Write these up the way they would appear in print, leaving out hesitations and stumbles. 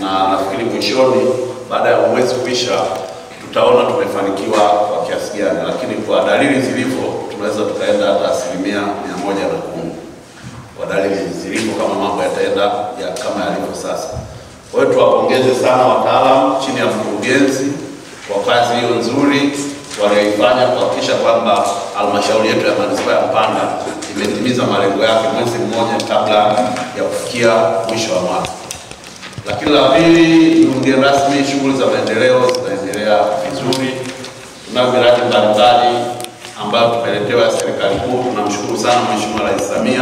na nafikiri mwishoni baada ya mwezi kuisha tutaona tumefanikiwa kwa kiasi gani, lakini kwa dalili zilivyo tunaweza tukaenda hata 110% kwa dalili zilivyo, kama mambo yataenda ya kama yalivyo sasa. Kwa hiyo tuwapongeze sana wataalamu chini ya mkurugenzi kwa kazi hiyo nzuri walioifanya kuhakikisha kwamba halmashauri yetu ya manispaa ya Mpanda imetimiza malengo yake mwezi mmoja kabla ya kufikia mwisho wa mwaka. Lakini la pili, ndugu mgeni rasmi, shughuli za maendeleo zinaendelea vizuri. Tunayo miradi mbalimbali ambayo tumeletewa ya serikali kuu. Tunamshukuru sana Mheshimiwa Rais Samia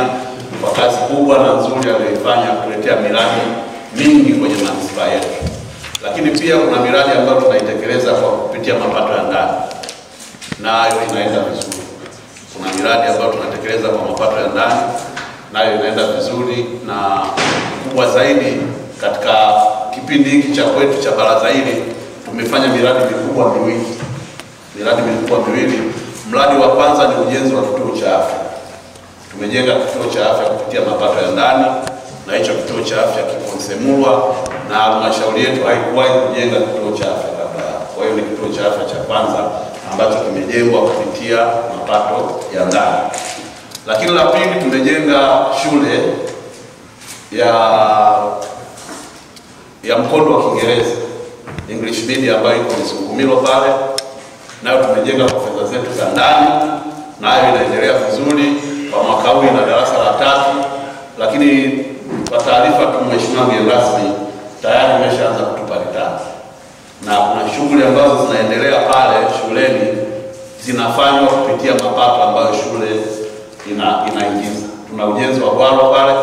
kwa kazi kubwa na nzuri aliyoifanya kutuletea miradi mingi kwenye manispaa yetu. Lakini pia kuna miradi ambayo tunaitekeleza kwa kupitia mapato ya ndani, nayo inaenda vizuri. Kuna miradi ambayo tunatekeleza kwa mapato ya ndani, nayo inaenda vizuri, na kubwa zaidi katika kipindi hiki cha kwetu cha baraza hili tumefanya miradi mikubwa miwili. Miradi mikubwa miwili. Mradi wa kwanza ni ujenzi wa kituo cha afya. Tumejenga kituo cha afya kupitia mapato ya ndani, na hicho kituo cha afya kipo Nsemulwa, na halmashauri yetu haikuwahi kujenga kituo cha afya kabla. Kwa hiyo ni kituo cha afya cha kwanza ambacho kimejengwa kupitia mapato ya ndani. Lakini la pili, tumejenga shule ya mkondo wa Kiingereza, English Media, ambayo iko Msungumilo pale, nayo tumejenga kwa fedha zetu za ndani, nayo inaendelea vizuri. Kwa mwaka huu ina darasa la 3, lakini kwa taarifa tu Mheshimiwa mgeni rasmi, tayari imeshaanza kutupa return, na kuna shughuli ambazo zinaendelea pale shuleni zinafanywa kupitia mapato ambayo shule inaingiza. Tuna ujenzi wa bwalo pale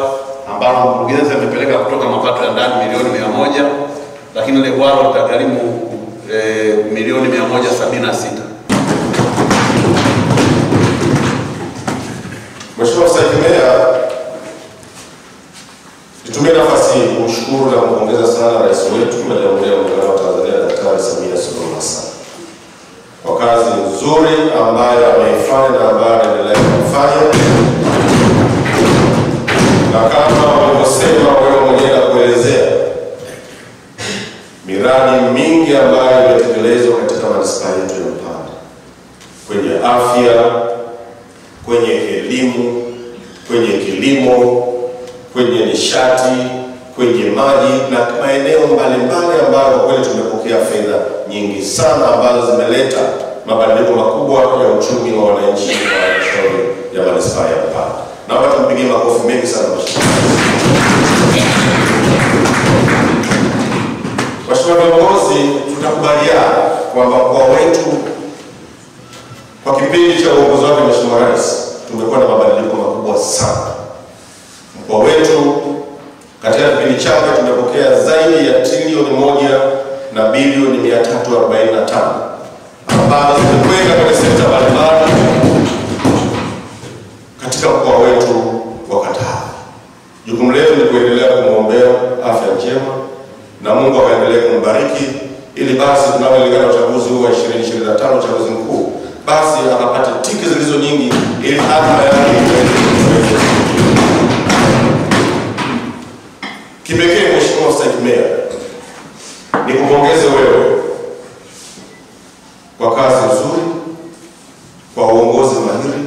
ambalo mkurugenzi amepeleka kutoka mapato ya ndani milioni 100, lakini ile bwalo litagharimu milioni 176. Mheshimiwa Mstahiki Meya, nitumie nafasi hii kumshukuru na kumpongeza sana Rais wetu wa Jamhuri ya Muungano wa Tanzania Daktari Samia Suluhu Hassan kwa kazi nzuri ambayo ameifanya na ambayo anaendelea kufanya, na kama walivyosema wewe mwenyewe na kuelezea miradi mingi ambayo imetekelezwa katika manispaa yetu ya Mpanda, kwenye afya, kwenye elimu, kwenye kilimo, kwenye nishati, kwenye maji na maeneo mbalimbali ambayo kwa kweli tumepokea fedha nyingi sana ambazo zimeleta mabadiliko makubwa ya uchumi wa wananchi wa halmashauri ya manispaa ya Mpanda. Naomba tumpigie makofi mengi sana mheshimiwa. Mheshimiwa viongozi, tutakubaliana kwamba mkoa wetu kwa kipindi cha uongozi wake Mheshimiwa Rais tumekuwa na mabadiliko makubwa sana. Mkoa wetu katika kipindi chake tumepokea zaidi ya trilioni 1 na bilioni 345 ambazo zimekwenda kwenye sekta mbalimbali katika mkoa wetu wa Katavi. Jukumu letu ni kuendelea kumwombea afya njema na Mungu akaendelee kumbariki, ili basi tunapoelekea uchaguzi huu wa 2025, uchaguzi mkuu, basi akapate tiki zilizo nyingi ili hatima yake iweze. Kipekee Mheshimiwa Mstahiki Meya, nikupongeze wewe kwa kazi nzuri, kwa uongozi mahiri,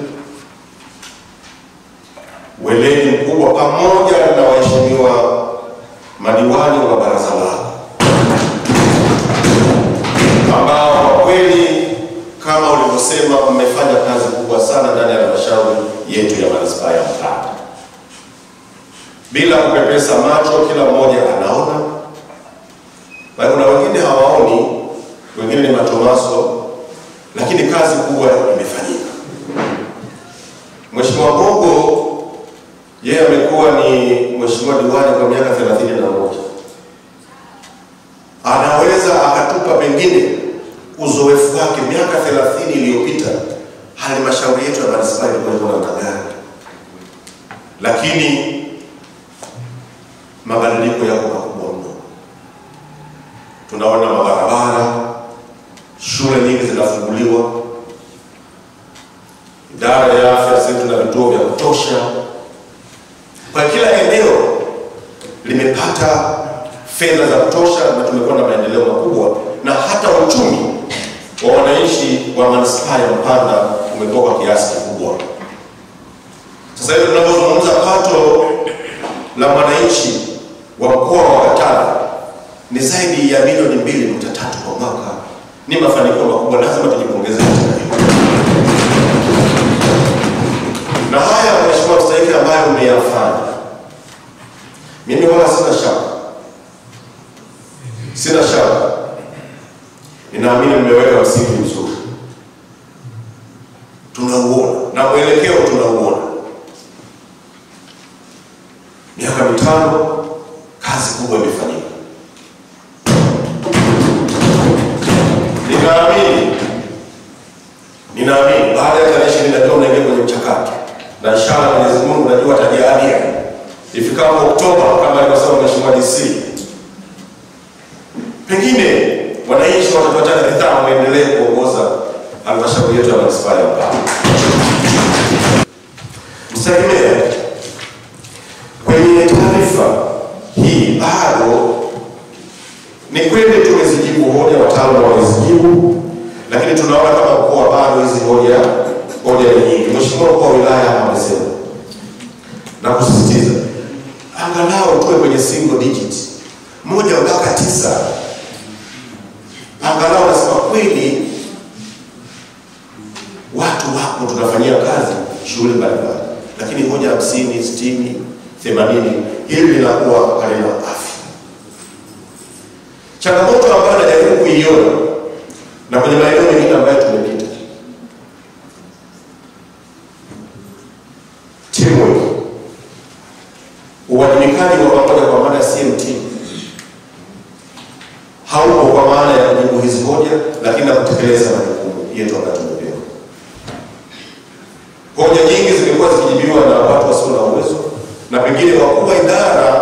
weledi mkubwa, pamoja na waheshimiwa madiwani wa baraza lako ambao kwa kweli kama ulivyosema mmefanya kazi kubwa sana ndani ya halmashauri yetu ya manispaa ya Mpanda. Bila kupepesa macho, kila mmoja anaona. Bali kuna wengine hawaoni, wengine ni matomaso, lakini kazi kubwa imefanyika. Mheshimiwa Mbogo yeye amekuwa ni mheshimiwa diwani kwa miaka 31. Anaweza akatupa pengine uzoefu wake miaka 30 iliyopita, halmashauri yetu ya manispaa ilikuwa namna gani. Lakini mabadiliko yako makubwa mno. Tunaona mabarabara, shule nyingi zinafunguliwa, idara ya afya sasa tuna vituo vya kutosha. Kwa kila eneo limepata fedha za kutosha na tumekuwa na maendeleo makubwa, na hata uchumi wa wananchi wa manispaa ya Mpanda umekuwa kwa kiasi kikubwa. Sasa hivi tunapozungumza, pato la mwananchi wa mkoa wa Katavi ni zaidi ya milioni 2.3 kwa mwaka. Ni mafanikio makubwa, lazima tujipongeze katika hilo. Na haya Mheshimiwa Mstahiki ambayo umeyafanya, mimi wala sina shaka, sina shaka, ninaamini mmeweka msingi mzuri, tunauona na mwelekeo tunauona. Miaka 5 kazi kubwa imefanyika. Ninaamini baada ya tarehe 25 unaingia kwenye mchakato, na inshallah Mwenyezi Mungu najua atajalia ifikapo Oktoba kama alivyosema Mheshimiwa DC, pengine wananchi watatuacha ridhaa waendelee kuongoza halmashauri yetu ya manispaa ya Mpanda. Mstahiki Meya, kwenye taarifa hii bado ni kweli tumezijibu hoja, wataalamu wamezijibu, lakini tunaona kama mkoa bado hizi hoja ni nyingi. Mheshimiwa mkuu wa wilaya hapa amesema na kusisitiza angalau tuwe kwenye single digit 1 mpaka 9, angalau nasema kweli watu wapo, tunafanyia kazi shughuli mbalimbali, lakini hoja 50, 60, 80 hili linakuwa halina afya. Changamoto ambayo najaribu kuiona na kwenye maeneo mengine ambayo tumepita, teamwork, uwajibikaji wa pamoja kwa maana ya CMT haupo kwa maana ya kujibu hizi hoja, lakini na kutekeleza majukumu yetu ambayo tumepewa. Hoja nyingi zimekuwa zikijibiwa na watu wasio na uwezo, na pengine wakuu wa idara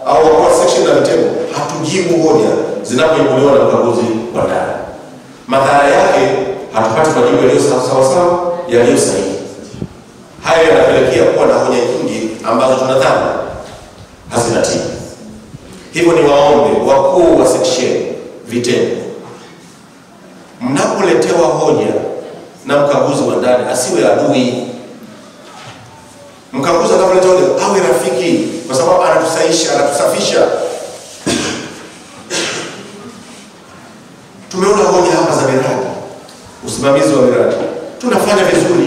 au wakuu wa section na vitengo hatujibu hoja zinapoibuliwa na mkaguzi wa ndani. Madhara yake hatupati majibu yaliyo sawa sawa, yaliyo sahihi. Haya yanapelekea kuwa na hoja nyingi ambazo tunadhani hazina tija. Hivyo ni waombe wakuu wa section, vitengo, mnapoletewa hoja na mkaguzi wa ndani asiwe adui. Mkaguzi anapoletewa hoja awe rafiki, kwa sababu anatusaisha, anatusafisha. Tumeona hoja hapa za miradi, usimamizi wa miradi tunafanya vizuri.